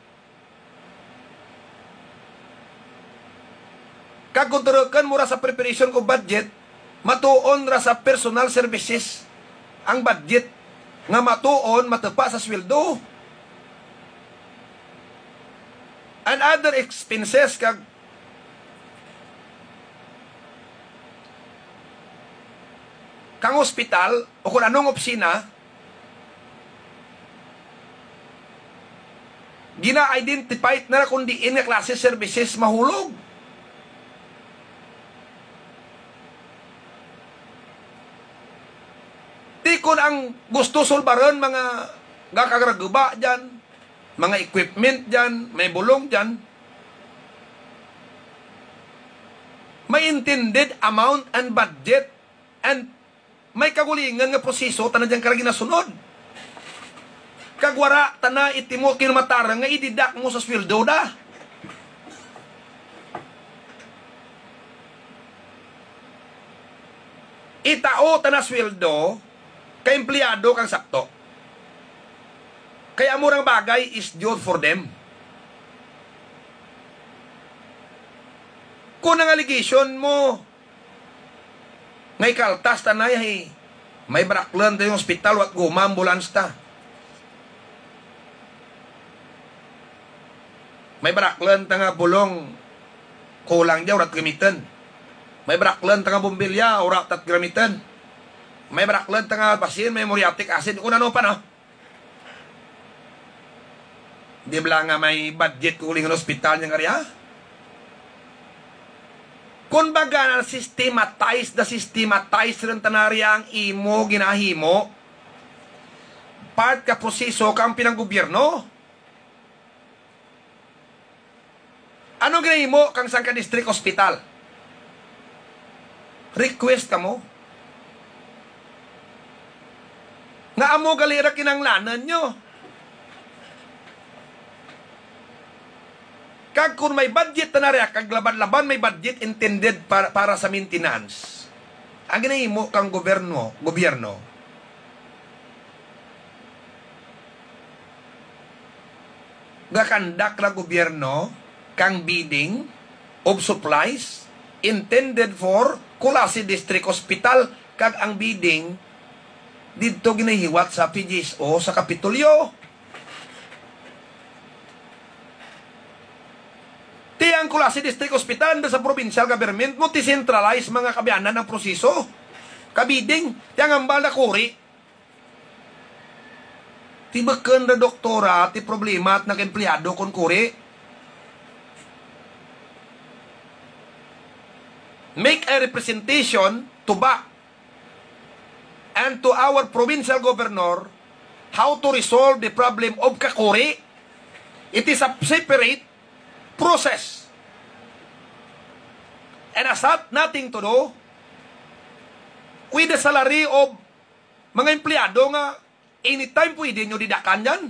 Kag kung turukan mo ra sa preparation ko budget, matuon ra sa personal services ang budget nga matuon matupa sa sweldo. And other expenses kag kang ospital o kung anong opisina, gina-identify na kung diin nga klase services mahulog. Di kon ang gusto sulbaron mga gakagraguba dyan, mga equipment dyan, may bulong dyan, may intended amount and budget and may kagulingan nga proseso tanan diyang kara ginasunod. Kag wara tana itimo kinamatarang nga ididak mo sa sweldo da. Itao tana sweldo kay empleyado kang sakto. Kay amo rang bagay is due for them. Kung ang allegation mo, nga ikaltas ta na, eh. May baraklan ta yung ospital, wat guma, ambulance ta. May baraklan ta nga bulong, kulang dya, urat gamitan. May braklan ta nga bombilya, ura tat gamitan. May braklan ta nga basin, may muriatic acid, kung ano pa, no? Di bala nga may budget ko uling hospital niyang area? Kung baga na systematize, na systematize rin tanari ang imo ginahimo, part ka proseso kang pinanggobyerno. Ano ginahimo kang sangka district hospital? Request kamo nga amo gali ra kinahanglanan nyo. Kag kung may budget na rin, kag laban-laban may budget intended para, para sa maintenance, ang ginahimo kang gobyerno, gobyerno, gakandak ra gobyerno kang bidding of supplies intended for Culasi District Hospital, kag ang bidding didto ginahiwat sa P G H O sa Kapitolyo. Ti ang Culasi District Hospital under sa provincial government mo, ti centralized mga kabianan ang proseso. Ka bidding, ti ang hambal na kuri. Ti beken ra, doktora, ti problema at nag-empleyado kon kuri. Make a representation to BAC and to our provincial governor how to resolve the problem of kakuri. It is a separate process and has had nothing to do with the salary of mga empleyado nga anytime pwede nyo didakan yan.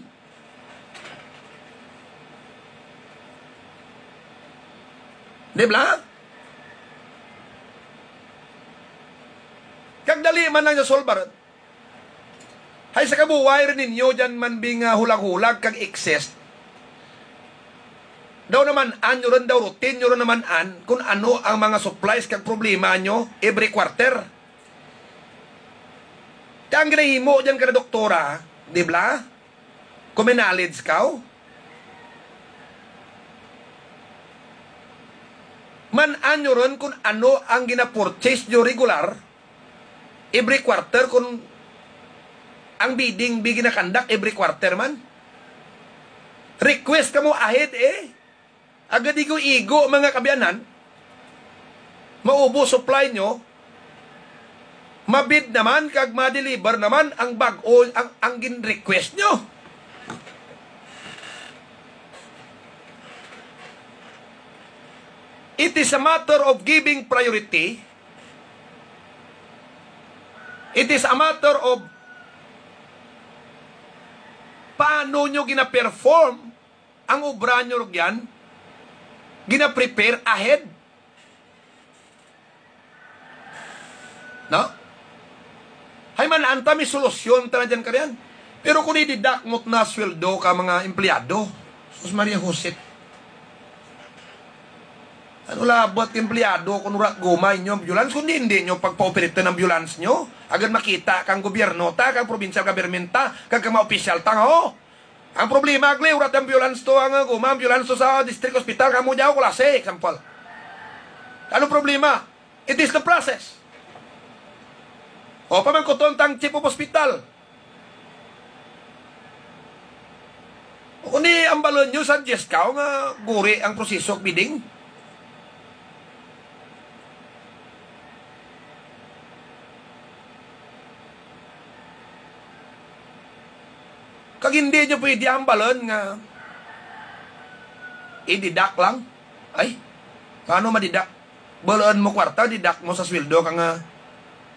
Di ba? Kag dali man lang sa solbar. Hay sa kabuway rin ninyo dyan man bing, ah, hulag-hulag kag excess. Daw naman an nyo rin, daw routine nyo rin naman an kung ano ang mga supplies kag problema nyo every quarter. Kaya ang ginahimo dyan ka na doktora, di ba? Kung may knowledge ka, man-an nyo ron kung ano ang gina-purchase nyo regular every quarter, kung ang bidding be ginakandak every quarter man. Request kamo ahead eh. Agad igo-igo, mga kabianan, maubos supply nyo, mabid naman kag ma-deliver naman ang bag-o, ang, ang gin-request nyo. It is a matter of giving priority. It is a matter of paano nyo gina-perform ang obra nyo rugyan, gina-prepare ahead. No? Hay man, anta may solusyon ta na dyan kariyan. Pero kung ididakmot na sweldo ka mga empleyado, sus Maria Josep. Ano labot ka empleyado kung urat guma inyo ambulance, kundi hindi nyo pagpa-operate ang ambulance nyo? Agad makita kang gobyerno ta, kang provincial government ta, kag kang mga opisyal ta nga, oh, ang problema, agli, urat ambulance to, ang, uh, guma, ambulance to sa district hospital, kamo diyaw, Culasi, example. Ano problema? It is the process. O, pamangkuton tang chief of hospital. Kung ni ambalon nyo sa G S C A O nga guri ang proseso bidding. Kag hindi nyo pwede ambalon nga i-deduct lang. Ay, paano ma-deduct? Balaan mo kwarta, deduct mo sa sweldo kang, ah,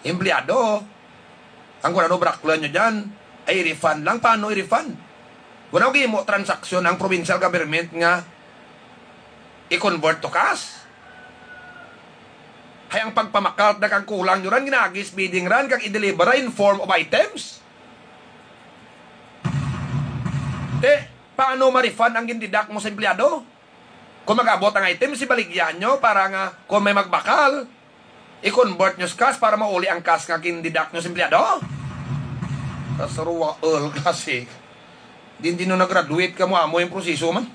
empleyado. Ang kung ano braklan nyo dyan, ay refund lang. Paano i-refund? Wala ko gihimo transaksyon ang provincial government nga i-convert to cash. Hay ang pagpamakal na kang kulang nyo ran, ginagis bidding ran, kag i-deliver ra in form of items. Te, paano ma-refund ang gindeduct mo sa empleyado? Kung mag-abot ang item, si baligya nyo para nga kung may magbakal, i-convert nyo sa cash para mauli ang cash nga gindeduct nyo sa empleyado. Kasaruwaol kasi. Din, din nung nag-graduate ka mo, amo yung proseso man.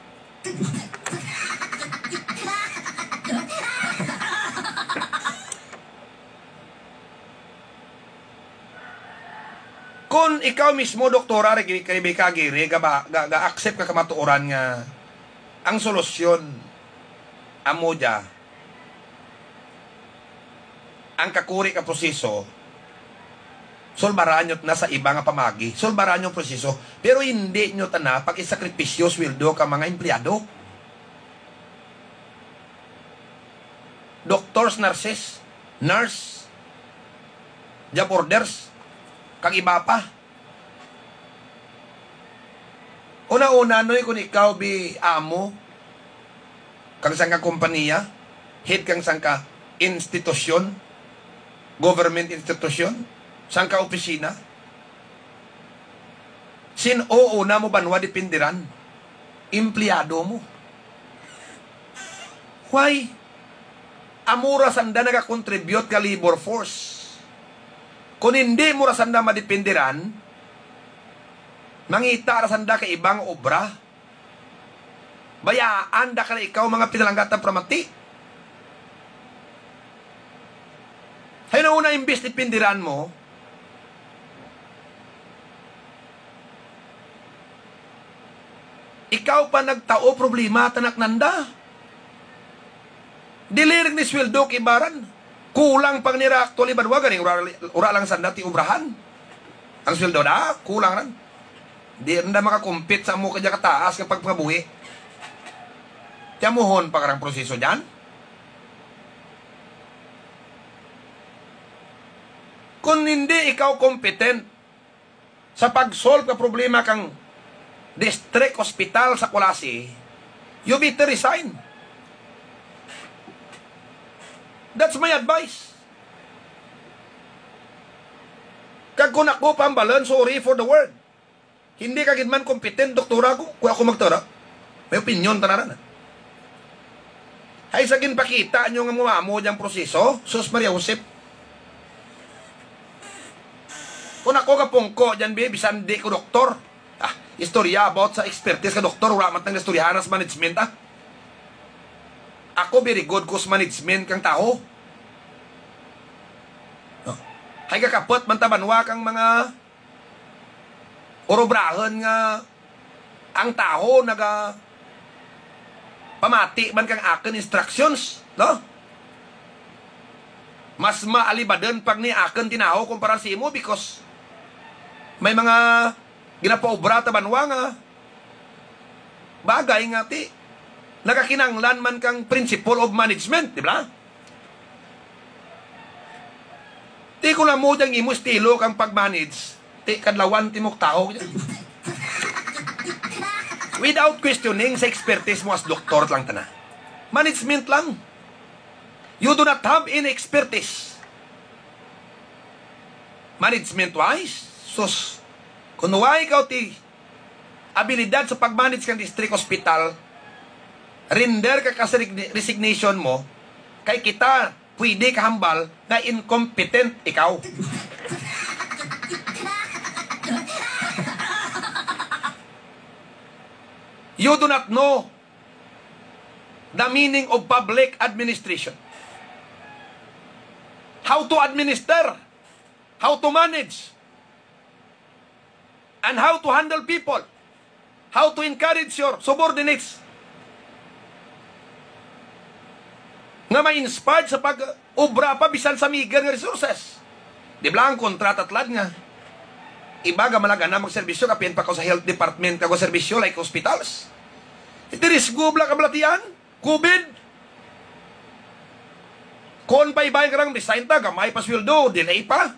Kung ikaw mismo, Doktora Re-, Re-, Rebecca Aguirre, ga ba, ga, ga-accept ka kamatuoran nga ang solusyon amo dya, ang kakuri ka proseso, sulbaran nyo na sa iba nga pamagi. Sulbaran nyo ang proseso, pero hindi nyo tana pag-isakripisyo sweldo ka mga empleyado. Doctors, nurses, nurse, job orders, kag iba pa. Una-una, Noy, kung ikaw bi amo kang sangka kompanya, head kang sangka institusyon, government institusyon, sangka opisina, sin-o una mo banwa depindiran? Empleyado mo. Why? Amo ra sanda nagakontribute ka labor force. Kung hindi mo ra sanda madepindiran, mangita ra sanda ka ibang obra. Bayaan da ka na ikaw mga pinalangga ta pramati. Hay na una, imbis depindiran mo, ikaw pa nagtao problema, tanak nanda. Dili rin ni sweldo kibaran. Kulang pang nira actually, banwa ganing ura, ura lang sanda ti obrahan. Ang sweldo na, kulang ran. Di rin na makakumpit sa amo kadya kataas nga pagpangabuhi. Tiamuhon pa karang proseso dyan. Kung hindi ikaw competent sa pag-solve ka problema kang district hospital sa Culasi, you better resign. That's my advice. Kag kung ako pambalan, sorry for the word. Hindi ka gid man competent, doktora, ko, kung ako magtara. May opinyon ta na ran. Ay, sa ginpakita nyo nga mamo diyang proseso, sus Maria Josep. Kung ako kapungko dyan, bi, bisan di ko doktor. Ah, istorya about sa expertise ka doktor, wala man tang istoryahan sa management, ah. Ako, very good ko sa management kang taho. No? Ay, kakapot man ta banwa kang mga urobrahon nga ang taho naga pamati man kang akon instructions, no? Mas maalibadan pag ni akon tinaho kumpara sa imo because may mga ginapaobra ta banwa nga bagay nga ti nagakinanglan man kang principle of management, di ba? Ti kung amo diyang imo estilo kang pag-manage, ti kadlawan ti mo tao. Without questioning sa expertise mo as doktor lang tana. Management lang. You do not have any expertise. Management wise, sus, kung why ikaw ti abilidad sa pag-manage kang district hospital, render ka ka sa reg-, resignation mo, kay kita pwede kahambal nga incompetent ikaw. You do not know the meaning of public administration. How to administer, how to manage, and how to handle people, how to encourage your subordinates nga ma-inspired sa pag-obra pa bisan sa meager nga resources. Di ba ang kontrata tulad nga iba ga malaga na magserbisyo, kapin pa ko sa health department kag serbisyo like hospitals. Iti risgo bala kabalatian, COVID. Kon pa iba karang resign ta, gamay pa sweldo, delay pa.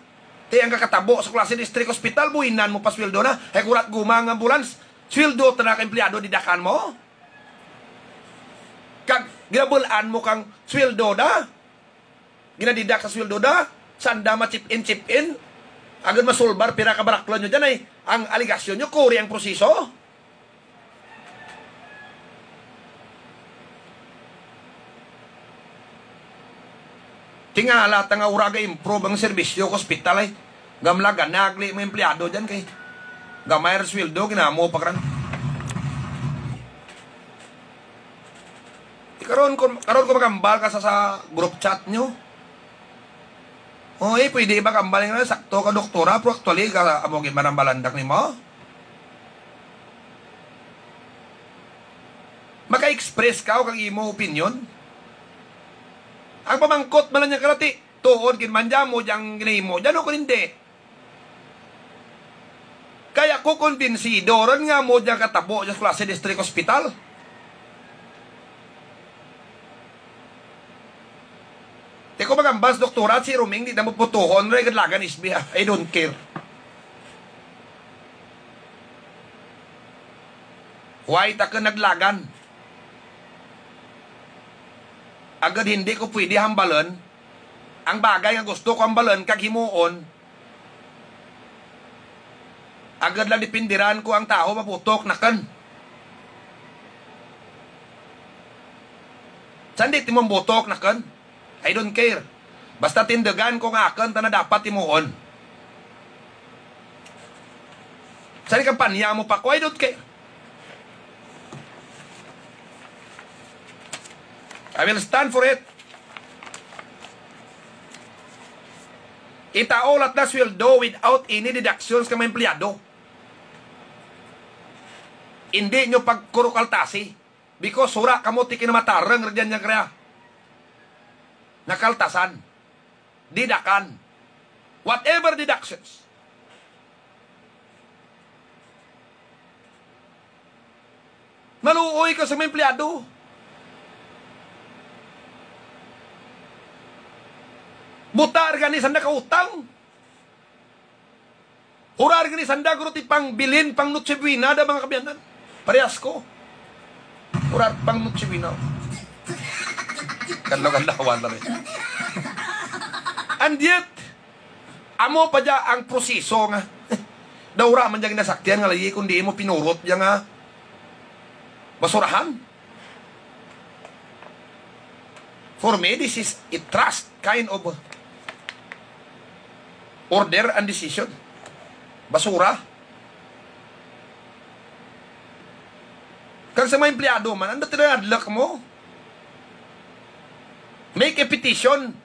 Ti ang kakatabo sa klase district hospital, buhinan mo pa sweldo na. Ay kurat guma ang ambulance, sweldo ta na ka empleyado, didakan mo. Kag ginabulan mo kang sweldo na. Ginadidak sa sweldo na. Sanda ma-chip in, chip in. Agad masulbar, pira ka baraklon nyo dyan ay. Ang aligasyon nyo, kuri ang proseso. Tingala ta nga ura ga-improve ang serbisyo ko ospital ay. Gamla ganagli mga empleyado dyan kay gamay ra sweldo, ginamo pa karan. Di karon ko, karon ko magambal ka sa, sa group chat nyo. Oy, pwede ba kambal nga sakto ka, doktora, pero actually, ka, amo gid man ang balandak nimo? Maka-express ka o kag imo opinion. Ang pamangkot man lang niya, kalati, tuod gid man dyan mo dyan ginahimo dyan o kung hindi. Kaya ko kumbinsido ron nga mo dyan katabo dyan sa klase district hospital. Di ko magambas, doktora, si Roming, di na mo putuhon, ray kadlagan isbi, ah. I don't care. Why ta ka naglagan? Agad hindi ko pwede hambalon ang bagay nga gusto ko hambalon kag himuon. Agad lang dipindiran ko ang tawo mabutok na kan. Sandi timong butok na kan? I don't care. Basta tindugan ko nga akon ta na dapat timuon. Sa di kampanya mo pa ko, I don't care. I will stand for it. Itao lat na sweldo without any deductions ka mga empleyado. Hindi nyo pagkurukaltasi. Because wala kamo ti kinamatarang ra dyan yang kaya. Nakaltasan. Didakan. Whatever deductions. Maluoy ka sa mga empleyado. Buta ra gani sa nakautang. Hurar gani sanda guro ti pangbilin, pang Noche Buena da mga kabiyanan. Parehas ko. Hurar pang Noche Buena. Kadlaw-kadlawan na rin. And yet, amo pa dya ang proseso nga daw ra man dya ginasakyan nga lagi kundi mo pinurot dya nga basurahan. For me, this is a trust kind of order and decision. Basura. Kag sa mga empleyado man, ano tinadlak mo? Make a petition.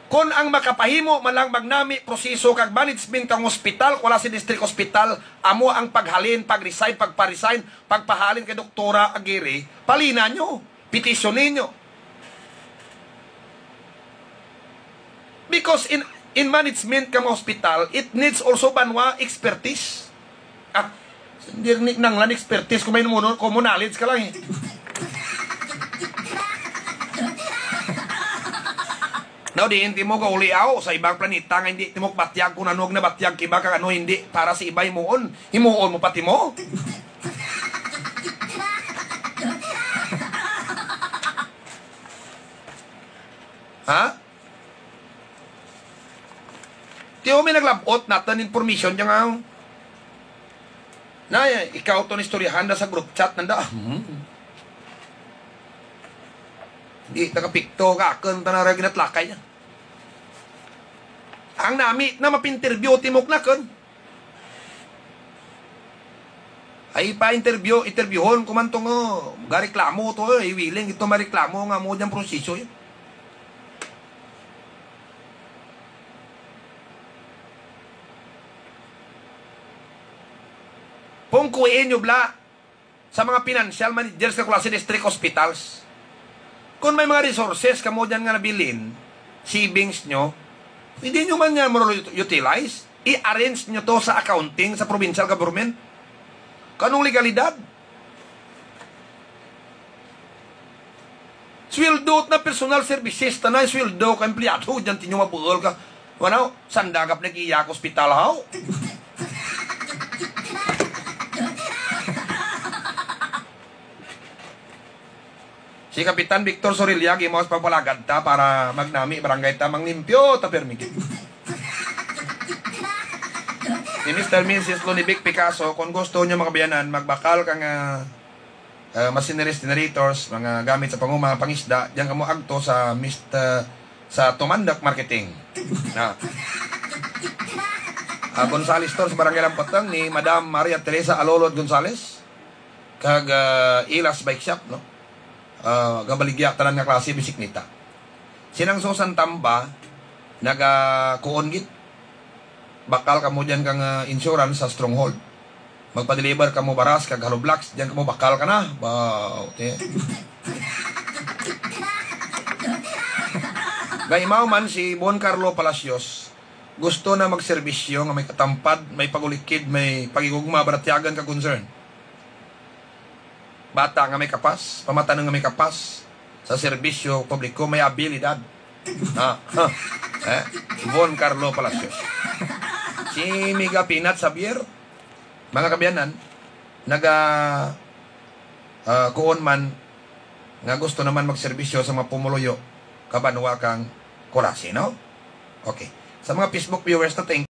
Kon ang makapahimo man lang magnami proseso kag management kang hospital, wala si district hospital, amo ang paghalin, pag-resign, pagpa-resign, pagpahalin kay Doktora Aguirre, palina nyo, petition ninyo. Because in in management kang hospital, it needs also banwa expertise. Ah, hindi ni nang lan expertise kung may mo, common knowledge ka lang eh. Now, di hindi mo gauli aw sa ibang planeta nga hindi timo batyag kung ano ang nabatyag kiba kag ano hindi para sa iba himuon. Himuon mo pati mo. Ha? Ti, o, may naglabot naton information dyan nga. Na, ikaw to na istoryahan na sa group chat nanda. Ah, hmm. Di nakapikto ka akon ta na ra ginatlakay niya. Ang nami na mapinterview timok na kon. Ay, pa-interview, interviewon ko man to nga gareklamo to, eh, willing ito mareklamo nga mo dyan proseso yun. Pungkuin nyo bla sa mga financial managers sa klase district hospitals. Kung may mga resources kamo dyan nga nabilin, savings nyo, hindi nyo man nga mo utilize. I-arrange nyo to sa accounting sa provincial government. Kanong legalidad? Sweldo na personal services, tanay sweldo ka empleyado, dyan tinyo mabuhol ka. Wala, sandagap na iya ka ospital, haw? Si Kapitan Victor Sorilla, gimaos pagpalagad ta para magnami barangay ta, manglimpyo ta pirmi gid. Ni Mister Missus Lunibic Picasso, kung gusto niyo makabiyanan, magbakal ka nga, ah, machineries, generators, mga gamit sa panguma, pangisda, diyan kamo agto sa Mister, sa Tumandak Marketing. Na. Ah, Gonzales Store sa Barangay Lampatang ni Madam Maria Teresa Alolod Gonzales. Kag, ah, Ilas Bike Shop, no? Ah, gabaligya tanan nga klase bisikleta. Sinang Susan Tamba, Naga kuon gid. Bakal kamo diyan kang, ah, insurance sa Stronghold. Magpa-deliver kamo baras kag hollow blocks, diyan kamo bakal ka na. Ba, okay. Gaimaw man si Bon Carlo Palacios, gusto na magserbisyo nga may katampad, may pagulikid, may pagigugma, baratyagan ka concern. Bata nga may kapas, pamatanon nga may kapas sa serbisyo publiko, may abilidad. Ah, ha. Eh, Von Carlo Palacios. Si Miga Pinat Xavier, mga kabiyanan, naga, ah, kuon man nga gusto naman magserbisyo sa mga pumuluyo kabanwa kang Culasi, no? Okay. Sa mga Facebook viewers na, thank